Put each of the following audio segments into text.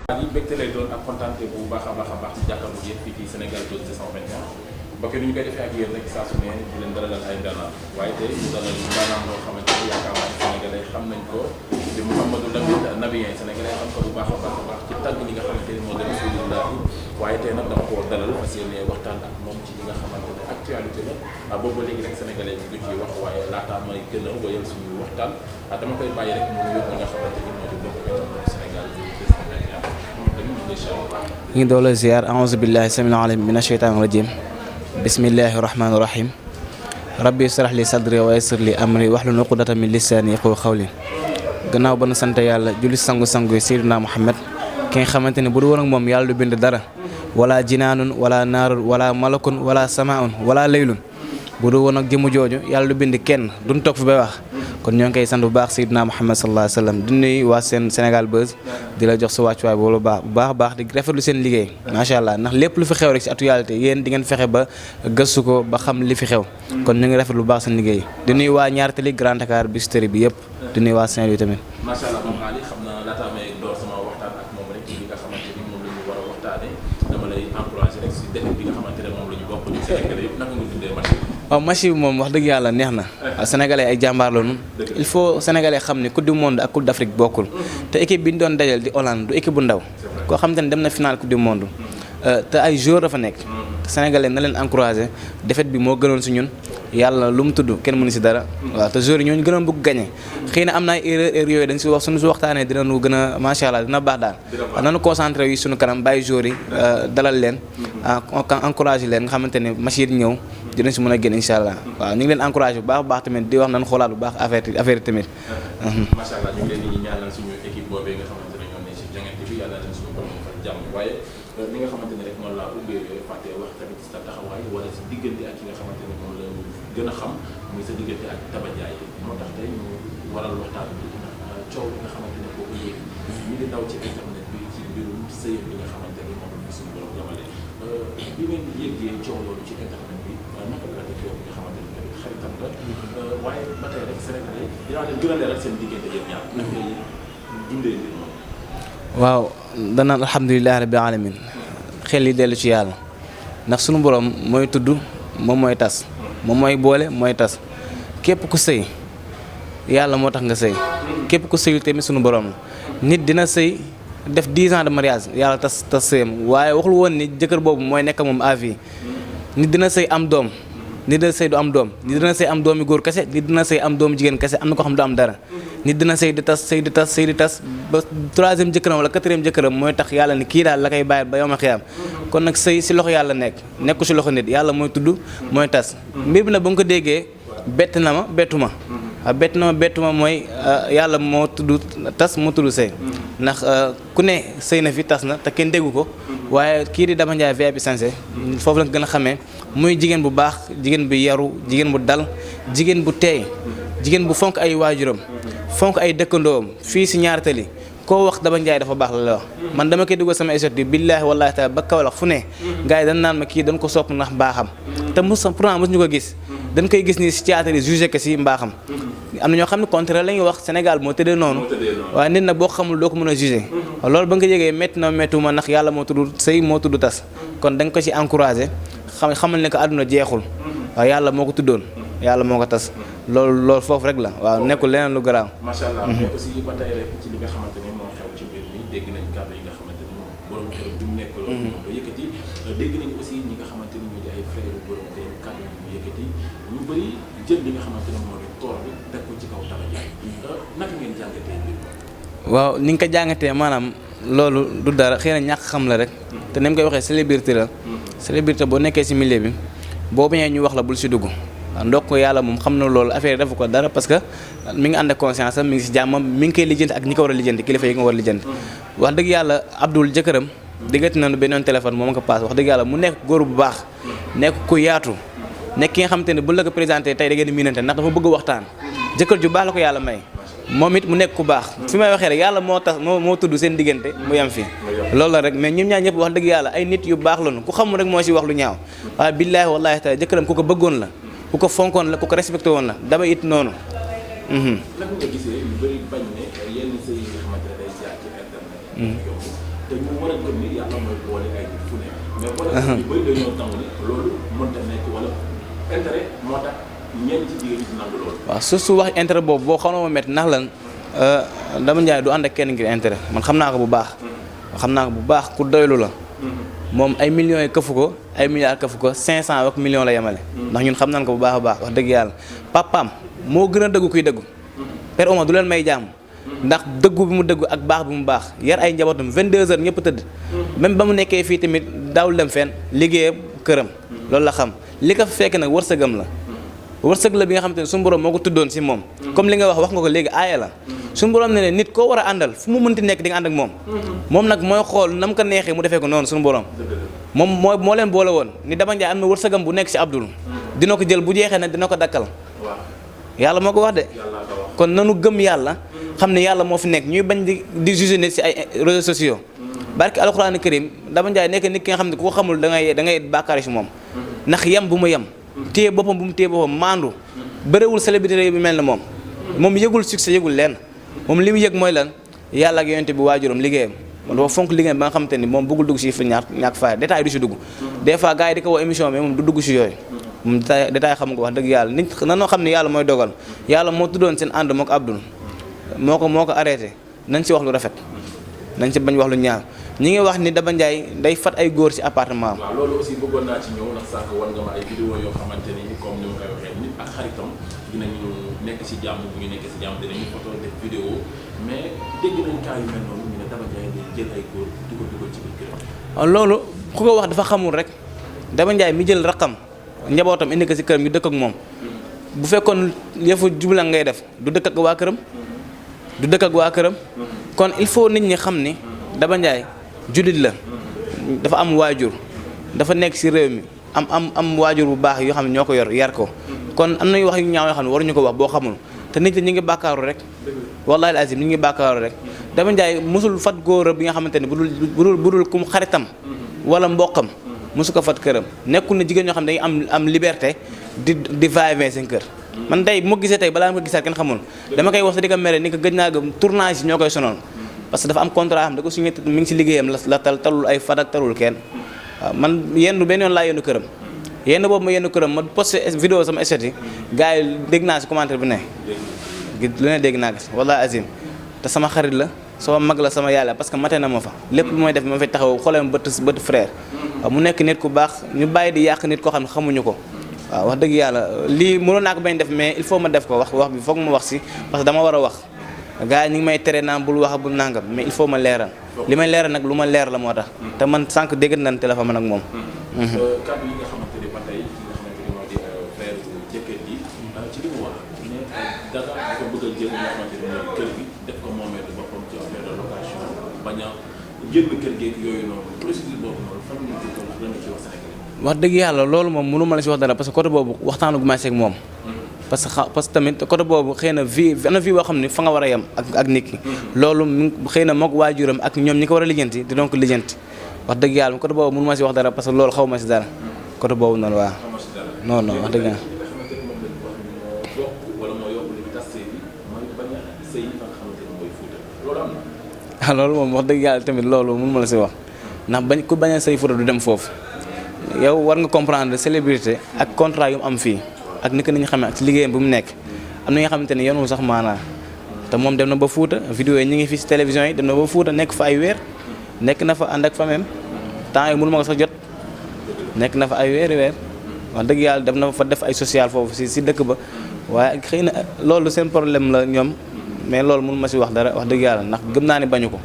yi mbégte lay doon ak kontaante bu baax a baax ci jàkkaarloo yéen fii ci Sénégal 221 mbokk yi ñu koy defee ak yéen rek saa su ne di leen dalalal ay ndaanaan waaye tey ñu dalal ndaanaan loo xamante ni yaakaar naa ne sénégalais xam nañ ko di Mouhamadou Lamine Nabien sénégalais xam ko bu baax a baax ci tàgg li nga xamante ni moo dem Rasulullah waaye tey nag dama ko dalal parce que ne waxtaan ak moom ci li nga xamante ne actualité la boobu léegi rek sénégalais ñu ciy wax waaye laataa may gën a wëyal suñu waxtaan dama koy bàyyi rek mu nuyoo nga xamante ni moo di bokk Sénégal 221 ñu ngi doole ziar a'uuzu billahi samil alim min asheytaani rajim bismillahi rahmaani rahim rabbi israh li sadri wa yassir li amri wahlul uqdatan min lisaani yafqahu qawli gannaaw ba nu sant yàlla julli sangu-sangu yi Seydina Muhammad ki nga xamante ne bu du woon ak moom yàlla du bind dara wala jinaanun wala naarun wala malakun wala samaun wala laylun bu du woon ak jëmu jooju yàlla du bind kenn duñ toog fi bay wax kon ñoo ngi koy sant bu baax Seydina Muhammad sallallahu alayhi wa sallam di nuyu waa seen Sénégal Buzz di la jox sa wàccuwaay boobu bu baax di rafetlu seen liggéey macha allah ndax lépp lu fi xew rek ci actualité yéen di ngeen fexe ba gëstu ko ba xam li fi xew kon ñu ngi rafetlu bu baax seen liggéey di nuyu waa Ñaari Tali Grand Dakar Biscuiterie bi yëpp di nuyu waa Saint-Louis tamit. macha allah moom Ali xam naa laataa may door sama waxtaan ak moom rek ci li nga xamante ni moom la ñu war a waxtaanee dama lay encouragé rek si défaite bi nga xamante ne moom la ñu bokk ñu Sénégalais yëpp naka nga dundee match bi. waaw match bi moom wax dëgg yàlla neex na sénégalais ay jàmbaar la ñu il faut sénégalais xam ne coupe du monde ak coupe d'Afrique bokkul te équipe bi ñu doon dajal di Hollande du équipe bu ndaw koo xam te ne dem na finale coupe du monde te ay joueurs dafa nekk te sénégalais na leen encouragé défaite bi moo gënoon si ñun yàlla lu mu tudd kenn mënu si dara waaw te joueurs yi ñooñu gënoon bëgg gagné xëy na am na ay erreur yooyu dañ si wax suñu si waxtaanee dinañu gën a macha allah dina baax daal waaw nañu concentré yi suñu kanam bàyyi joueurs yi dalal leen encouragé leen nga xamante ne match yi ñëw dinañ si mën a génn incha allah waaw ñu ngi leen encouragé bu baax tamit di wax nañu xoolaat bu baax affaire tamit. macha allah ñu ngi leen di ñaanal suñu équipe boobee nga xamante ne ñoo ne si jangante bi yàlla leen suñu borom fa jàmm waaye li nga xamante ne rek noonu laa ubbee fàtte wax tamit sa taxawaay wala si diggante ak ki nga xamante ne moom la gën a xam muy sa diggante ak Daba Ndiaye moo tax tey ñu waral waxtaan bi ndax coow li nga xamante ne boo ko yéeg ñu ngi daw ci internet bi ci mbirum sëy bi nga xamante ni moom la suñu borom yamale bi ngeen yéegee coow loolu ci internet bi naka la def yow bi nga xamante ne tamit xaritam la waaye ba tey rek Sénégalais dinaa leen gën a leeral seen diggante yéen ñaar naka ngay dundee mbir moom. waaw danaan alhamdulilah rabbil alamin xel yi dellu ci yàlla ndax sunu borom mooy tudd moom mooy tas moom mooy boole mooy tas képp ku sëy yàlla moo tax nga sëy képp ku sëyul tamit sunu borom la nit dina sëy def 10 ans de mariage yàlla tas sëyam waaye waxul woon ni jëkkër boobu mooy nekk moom à vie nit dina sëy am doom nit dina sëy du am doom nit dina sëy am doomi góor kese nit dina sëy am doomu jigéen kese am na ko xam du am dara nit dina sëy di tas ba 3e jëkkëram wala 4e jëkkëram mooy tax yàlla ni kii daal la koy bàyyi ba yawmal xiyaam kon nag sëy si loxo yàlla nekku si loxo nit yàlla mooy tudd mooy tas mbir bi nag ba nga ko déggee bett na ma bettu ma bettu ma mooy yàlla moo tudd tas moo tudd sëy ndax ku ne sëy na fi tas na te kenn déggu ko waaye kii di Daba Ndiaye VIP Santé foofu la gën a xamee muy jigéen bu baax jigéen bu yaru jigéen bu dal jigéen bu teey jigéen bu fonk ay waajuram fonk ay dëkkandoom fii si Ñaari Tali koo wax Daba Ndiaye dafa baax la wax man dama koy dugal sama échec bi billaahi wallaahi taala ba Kaolack fu ne gars yi dañ naan ma kii dañ ko sopp ndax mbaaxam te pourtant mosuñu ko gis dañ koy gis ni si théâtre yi jugé que si mbaaxam am na ñoo xam ne contraire la ñuy wax Sénégal moo tëddee noonu waaye nit nag boo xamul doo ko mën a jugé loolu ba nga yégee métti na méttiwuma ndax yàlla moo tudd sëy moo tudd tas kon da nga ko ci encouragé xamal ne que àdduna jeexul waaw yàlla moo ko tuddoon yàlla moo ko tas loolu foofu rek la waaw nekkul leneen lu garaaw. macha allah mais aussi ba tey rek ci li nga xamante ne moo xew ci mbir mi dégg nañ kàddu yi nga xamante ni moom borom kër du nekk loolu moom ko yëkkati dégg nañ aussi ñi nga xamante ni ñu di ay frère borom kër kàddu yi ñu yëkkati ñu bëri jël li nga xamante ne moo di toor bi teg ko ci kaw Daba Ndiaye naka ngeen jàngatee mbir mi. waaw ni nga ko jàngatee maanaam loolu du dara xëy na ñàkk xam la rek te ni mu koy waxee célébrité la célébrité boo nekkee ci milieu bi boo bañee ñu wax la bul ci dugg ndokk yàlla moom xam na loolu affaire yi defu ko dara parce que mi ngi ànd ak conscience am mi ngi ci jàmmam mi ngi koy lijjanti ak ñi ko war a lijjanti kilifa yi nga war a lijjanti wax dëgg yàlla Abdoul jëkkëram diggante nañu beneen téléphone moom nga paas wax dëgg yàlla mu nekk góor bu baax nekk ku yaatu nekk ki nga xamante ne bu la ko présenté tey da ngeen di miinante ndax dafa bëgg waxtaan jëkkër ju baax la ko yàlla may moom it mu nekk ku baax fi may waxee rek yàlla moo tax moo tudd seen diggante mu yem fi loolu la rek mais ñoom ñaar ñëpp wax dëgg yàlla ay nit yu baax lañu ku xamul rek moo ci wax lu ñaaw waaye billaahi wallaahi taala jëkkëram ku ko bëggoon la ku ko fonkoon la ku ko respecté woon la Daba it noonu. naka nga gisee yu bëri bañ ne yenn sëy yi nga xamante ne day jaar ci internet. te ñu war a gëm ni yàlla mooy boole ay nit fu ne mais boole ñu bëri dañoo nangu ni loolu mënta nekk wala intérêt moo tax ñenn ci jigéen ñi di nangu loolu. waaw su wax intérêt boobu boo xam ne ma métti ndax lan Daba Ndiaye du ànd ak kenn ngir intérêt man xam naa ko bu baax. xam naa ko bu baax ku doylu la. moom ay millions yi këfu ko ay milliards këfu ko 500 ak millions la yemale. ndax ñun xam nañ ko bu baax a baax wax dëgg yàlla papaam moo gën a dëggu kuy dëggu. Père Omar du leen may jàmm. ndax dëggu bi mu dëggu ak baax bi mu baax yar ay njabootam 22h ñëpp tëdd. même ba mu nekkee fii tamit daawul dem fenn liggéeyam këram. loolu la xam li ko fekk nag wërsëgam la. wërsëg la bi nga xamante ne suñu borom moo ko tuddoon si moom. comme li nga wax nga ko léegi aaya la. suñu borom ne nit koo war a àndal fu mu mënti nekk di nga ànd ak moom. moom nag mooy xool na mu ko neexee mu defee ko noonu suñu borom. moom moo leen boole woon ni Daba Ndiaye am na wërsëgam bu nekk si Abdoul. dina ko jël bu jeexee nag dina ko dakkal. yàlla moo ko wax de. kon nanu gëm yàlla. xam ne yàlla moo fi nekk ñuy bañ di juger nit si ay réseaux sociaux. barki alxuraani karim Daba Ndiaye nekk nit ki nga xam ne ku ko xamul da ngay bàkkaari si moom. ndax yem bu mu yem. téye boppam bu mu téye boppam maandu. bëriwul célébrité bi mel na moom. moom yëgul succès yëgul lenn. moom li mu yëg mooy lan yàlla ak yonent bi waajuram liggéeyam. dafa fonk liggéeyam ba nga xamante ni moom bëggul dugg si fi ñàkk faay détail du si dugg. des fois gars yi di ko woo émission mais moom du dugg si yooyu. moom détail xam nga wax dëgg yàlla nit nanoo xam ne yàlla mooy dogal yàlla moo tuddoon seen ànd moo ko Abdoul moo ko arrêté nañ si wax lu rafet nañ si bañ wax lu ñaaw ñi ngi wax ni Daba Ndiaye day fat ay góor ci appartement am. waaw loolu aussi bëggoon naa ci ñëw ndax sànq war nga ma ay vidéo yoo xamante ni comme ni ma koy waxee nit ak xaritam dinañu nekk ci jàmm bu ñu nekkee ci jàmm dinañu photo def vidéo mais dégg nañ cas yu mel noonu ñu ne Daba Ndiaye day jël ay góor di ko dugal ci biir kër. loolu ku ko wax dafa xamul rek Daba Ndiaye mi jël raqam njabootam indi ko ci këram ñu dëkk ak moom bu fekkoon yëfu jubla ngay def du dëkk ak waa këram du dëkk ak waa këram kon il faut nit ñi xam ni Daba Ndiaye jullit la dafa am waajur dafa nekk ci réew mi am waajur bu baax yoo xam ne ñoo ko yor yar ko kon am na wax yu ñaaw yoo xam ne waruñu ko wax boo xamul te nit ñi ñu ngi bàkkaaru rek wallahi azim ñu ngi bàkkaaru rek Daba Ndiaye mosul fat góor bi nga xamante ne budul kum xaritam wala mboqam mosu ko fat këram nekkul na jigéen ñoo xam ne dañuy am liberté di va-et-vient seen kër man tey bu ma gisee tey balaa ma ko gisaat kenn xamul dama koy wax sa di ko mere ni ko gëj naa gëm tournage yi ñoo koy sonoon parce que dafa am contrat xam da ko signé mi ngi si liggéeyam la talul ay fadak talul kenn waaw man yendu benn yoon laa yendu këram yenn boobu ma yendu këram ma posté vidéo sama statut gars yi dégg naa si commentaire bu ne lu ne dégg naa ko si wallahi azim te sama xarit la sama mag la sama yàlla parce que mate na ma fa lépp lu may def ma fay taxaw xoolee ma bët frère waaw mu nekk nit ku baax ñu bàyyi di yàq nit koo xam ne xamuñu ko waaw wax dëgg yàlla lii mënoon naa ko bañ def mais il faut ma def ko wax bi foog ma wax si parce que dama war a wax gars yi ñu ngi may tere naan bul wax bul nangam mais il faut ma leeral li may leeral nag lu ma leer la moo tax te man sànq dégg nañ téléphone man ak moom. kàddu yi nga xamante ni ba tey ki nga xamante ni moo di frère jëkkër ji ci li mu wax ne Daba dafa bëgg a jël li nga xamante ni mooy kër gi def ko moomeelu boppam ci affaire de location bañ a jënd kër geeg yooyu noonu procédure boobu noonu fan la ñu ko lan la ci wax Sénégalais. wax dëgg yàlla loolu moom mënu ma la si wax dara parce que côté boobu waxtaanu gu ma ak moom. parce que tamit côté boobu xëy na vie am na vie boo xam ne fa nga war a yem ak nit ki. loolu xëy na moog waajuram ak ñoom ñi ko war a lijjanti di donc lijjanti wax dëgg yàlla côté boobu mënu ma si wax dara parce que loolu xaw ma si dara côté boobu noonu waaw. non non wax dëgg yàlla. loolu moom wax dëgg yàlla tamit loolu mënu ma la si wax ndax ku bañ a say Fuuta du dem foofu yow war nga comprendre célébrité ak contrat yu mu am fii. ak ni ko nit ñi xamee ak ci liggéeyam bu mu nekk am na nga xamante ne yoonu sax maanaa te moom dem na ba Fuuta vidéo yi ñu ngi fii ci télévision yi dem na ba Fuuta nekk fa ay weer nekk na fa ànd ak famem temps yi mënu ma ko sax jot nekk na fa ay weer wax dëgg yàlla dem na fa def ay social foofu si dëkk ba waaye xëy na loolu seen problème la ñoom mais loolu mënu ma si wax dara wax dëgg yàlla ndax gëm naa ne bañu ko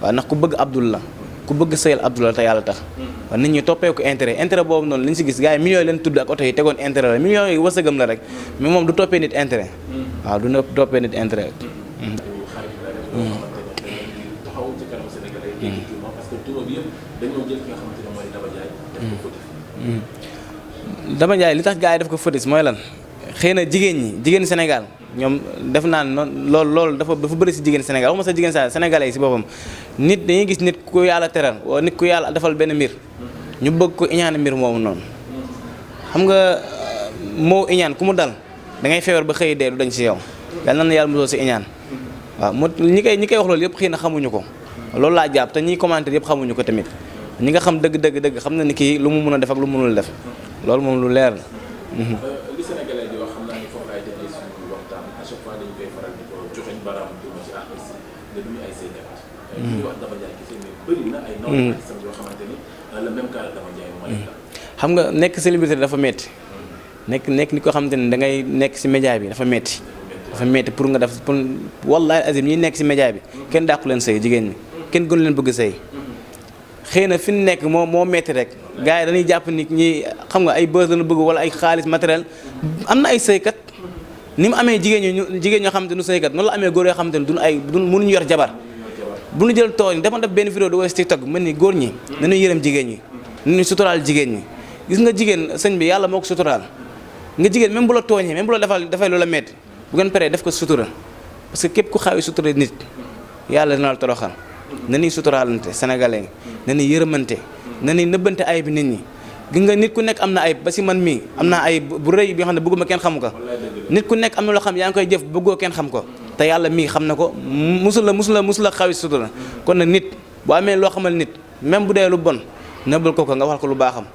waaw ndax ku bëgg Abdoul la ku bëgg sëyal Abdoul la te yàlla tax waaw nit ñi toppee ko intérêt boobu noonu li ñu si gis gars yi millions yi leen tudd ak oto yi tegoon intérêt la millions yi wërsëgam la rek mais moom du toppee nit intérêt waaw du toppee nit intérêt. Daba Ndiaye li tax gars yi def ko fëtis mooy lan xëy na jigéen Sénégal ñoom def naa noonu loolu dafa bëri si jigéen Sénégal waxuma sax jigéen Sénégalais yi si boppam nit dañuy gis nit ku yàlla teral wala nit ku yàlla defal benn mbir ñu bëgg ko iñaane mbir moomu noonu xam nga moo iñaan ku mu dal da ngay feebar ba xëy dee du dañ si yow yàlla na yàlla mosoo si iñaan waaw ñi koy wax loolu yëpp xëy na xamuñu ko loolu laa jàpp te ñiy commentaire yëpp xamuñu ko tamit ñi nga xam dëgg xam na ni kii lu mu mun a def ak lu mu mënul def loolu moom lu leer la. li Sénégalais di wax xam naa ni foofu laay defee suñu waxtaan à chaque fois dañu koy faral di ko joxeñ baaraam tuuma ci artiste yi ne du ñu ay saykat. ñu wax Daba Ndiaye kese mais bëri na ay nawle artiste yoo xamante ni le même cas Daba Ndiaye moo leen daal. xam nga nekk célébrité dafa metti nekk ni ko xamante ne da ngay nekk ci média bi dafa metti pour nga def pour wallahi azim ñi nekk ci média bi kenn dàqu leen sëy jigéen ñi kenn gënu leen bëgg sëy xëy na fi mu nekk moo metti rek gars yi dañuy jàpp nit ñi xam nga ay buzz lañu bëgg wala ay xaalis matériel am na ay sëykat ni mu amee jigéen ñoo xamante nu sëykat noonu la amee góor yoo xamante ne duñ mënuñu yor jabar bu ñu jël tooñ dafa def benn vidéo du ko ci TikTok mën ni góor ñi nañu yërëm jigéen ñi nañu suturaal jigéen ñi gis nga jigéen sëñ bi yàlla moo ko suturaal nga jigéen même bu la tooñee même bu la dafay loola metti bu ngeen paree def ko sutura parce que képp ku xaw sutura nit yàlla dina la toroxal na ñuy suturaalante sénégalais na ñuy yërëmante na ñuy nëbbante ayib nit ñi gis nga nit ku nekk am na ayib ba si man mii am naa ayib bu rëy bi nga xam ne bëgguma kenn xamu ko nit ku nekk am na loo xam yaa ngi koy jëf bëggoo kenn xam ko te yàlla mii xam na ko musul la xawi sutura kon nag nit boo amee loo xamal nit même bu dee lu bon nëbbal ko nga wax ko lu baaxam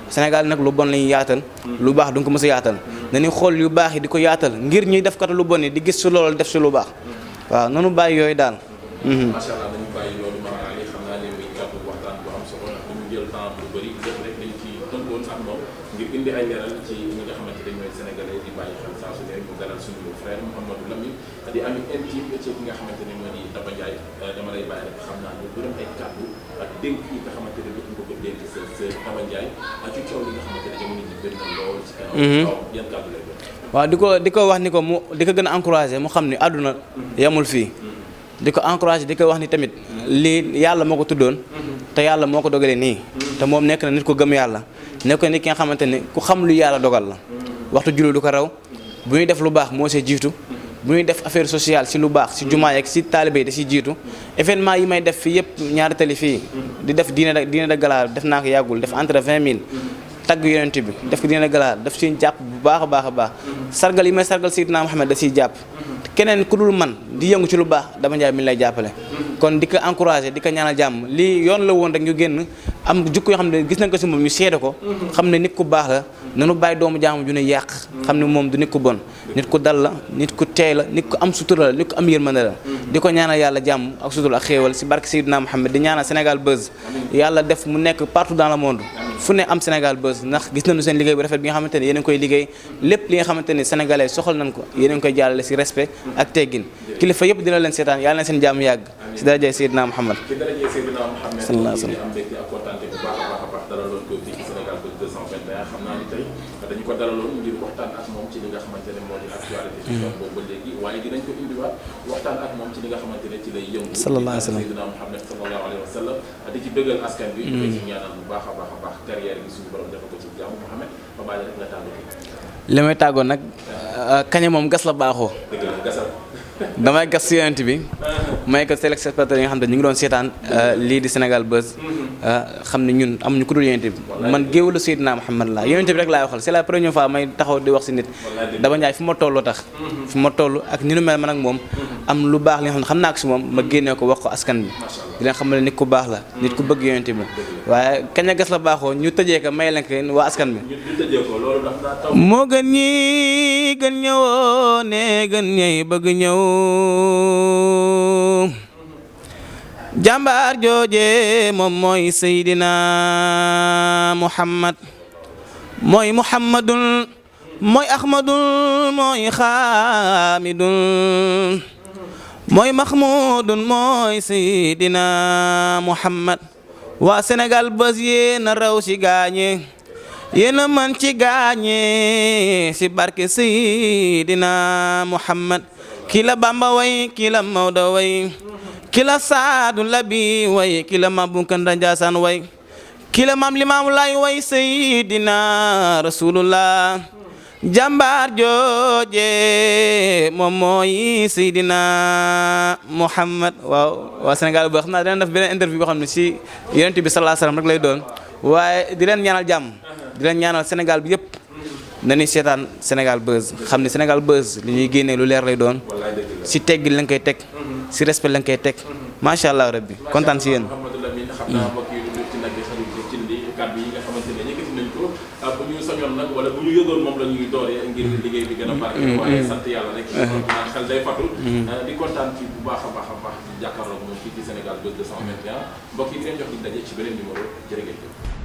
Sénégal nag lu bon lañuy yaatal lu baax du nga ko mës a yaatal nañuy xool yu baax yi di ko yaatal ngir ñuy def kat lu bon yi di gis si loolu def si lu baax waaw nanu bàyyi yooyu daal. macha allah dañu bàyyi loolu maanaam li xam naa ne muy kàddu waxtaan bu am solo ndax dañu jël temps bu bëri lépp rek dañ ci tënkoon ak moom ngir indi ay leeral ci ñi nga xamante ne ñooy sénégalais di bàyyi xel saa su ne mu dalal suñu frère Mouhamadou Lamine di ami intime ci ki nga xamante ne moo di Daba Ndiaye dama lay bàyyi rek xam naa ne bu doon ay kàddu ak dénk yi nga xamante ne bëgg nga ko dénk sa Daba Ndiaye ak ci coow li nga xamante ne jamono ji bëri na lool ci kanam yan kàddu lay doon. waaw di ko wax ni ko mu di ko gën a encouragé mu xam ni àdduna yamul fii di ko encouragé di ko wax ni tamit lii yàlla moo ko tuddoon te yàlla moo ko dogalee nii te moom nekk na nit ko gëm yàlla nekk na nit ki nga xamante ni ku xam lu yàlla dogal la waxtu julli du ko raw bu ñuy def lu baax moo see jiitu bu ñuy def affaire sociale si lu baax si jumaa yeeg si taalibe yi da siy jiitu événement yi may def fii yëpp ñaari tali fii di def diine de gala def naa ko yàggul def entre 20 000 tagg yonent bi def ko diine de gala daf siy jàpp bu baax a baax sargal yi may sargal Seydina Muhammad da siy jàpp keneen ku dul man di yëngu ci lu baax Daba Ndiaye mi lay jàppale kon di ko encouragé di ko ñaanal jàmm lii yoon la woon rek ñu génn am jukko yoo xam ne gis nañ ko si moom ñu seede ko xam ne nit ku baax la nanu bàyyi doomu jàmm ju ne yàq xam ne moom du nit ku bon nit ku dal la nit ku teey la nit ku am sutura la nit ku am yërmande la di ko ñaanal yàlla jàmm ak sutura ak xéewal si barke Seydina Muhammad di ñaanal Sénégal Buzz yàlla def mu nekk partout dans le monde fu ne am Sénégal Buzz ndax gis nañu seen liggéey bu rafet bi nga xamante ne yéen a ngi koy liggéey lépp li nga xamante ne sénégalais soxal nañ ko yéen a ngi koy jàllale si respect ak teggin kilifa yëpp dina leen seetaan yàlla na seen jàmm yàgg si darajay Seydina Muhammad sallallahu alayhi wa sallam xam naa ni tey dañu ko dalaloon ngir waxtaan ak moom ci li nga xamante ne moo di actualité ci boobu ba léegi waaye dinañ ko indiwaat waxtaan ak moom ci li nga xamante ne ci lay yëngu sallallahu alayhi wa sallam Seydina Muhammad sallallahu alayhi wa sallam di ci bëggal askan bi ñu koy ci ñaanal bu baax a baax carrière bi suñu borom dafa ko ci jàmm Mouhamed ba bàyyi rek nga tàggatoo li may tàggoo nag kañe moom gas la baaxoo dëgg la gasal damay gas si yonent bi may ko téléspectateurs yi nga xam ne ñu ngi doon seetaan lii di Sénégal Buzz xam ne ñun amuñu ku dul yonent bi man géewlu Seydina Muhammad la yonent bi rek laay waxal c'est la première fois may taxaw di wax si nit Daba Ndiaye fi ma tolloo tax fi ma toll ak ni nu mel man ak moom am lu baax li nga xam ne xam naa ko si moom ma génnee ko wax ko askan bi di leen xam ne nit ku baax la nit ku bëgg yonent bi waaye kañ a gas la baaxoo ñu tëjee ko may leen ko waa askan bi moo gën ñi gën ñëwoo ne gën ñey bëgg ñëw jàmbaar jooje moom mooy Seydina Muhammad mooy Muhammadun mooy Ahmadun mooy Xaamidun mooy Mahmudun mooy Seydina Muhammad waa Sénégal Buzz yéena raw ci gaañe yéena man ci gaañe ci barke Seydina Muhammad kila Bamba way kila Mawdo way kila Saadu Labi way kila Mabukanda Njaasaan way kila Maam Limaamu Laay way Seydina Rasulullah jàmbaar jooje moom mooy Seydina Muhammad waaw waa Sénégal boo xam naa dinañ def beneen interview boo xam ne si Yonent bi sallallahu alayhi wasallam rek lay doon waaye di leen ñaanal jàmm di leen ñaanal Sénégal bi yëpp nañuy seetaan Sénégal Buzz xam ne Sénégal Buzz li ñuy génnee lu leer lay doon si teggi lañ koy teg si respect lañ koy teg macha allah rabbi kontaan si yéen. Mouhamadou Lamine xam naa mbokk yi lu ci nag xarit ci li kàddu yi nga xamante ne yëkkati nañ ko bu ñu sañoon nag wala bu ñu yëgoon moom la ñuy dooree ngir liggéey bi gën a barke waaye sant yàlla rek naan xel day fatu di kontaan ci bu baax a baax di jàkkaarloog moom fii ci Sénégal Buzz 221 mbokk yi di leen jox di daje ci beneen numéro jërë ngeen jëf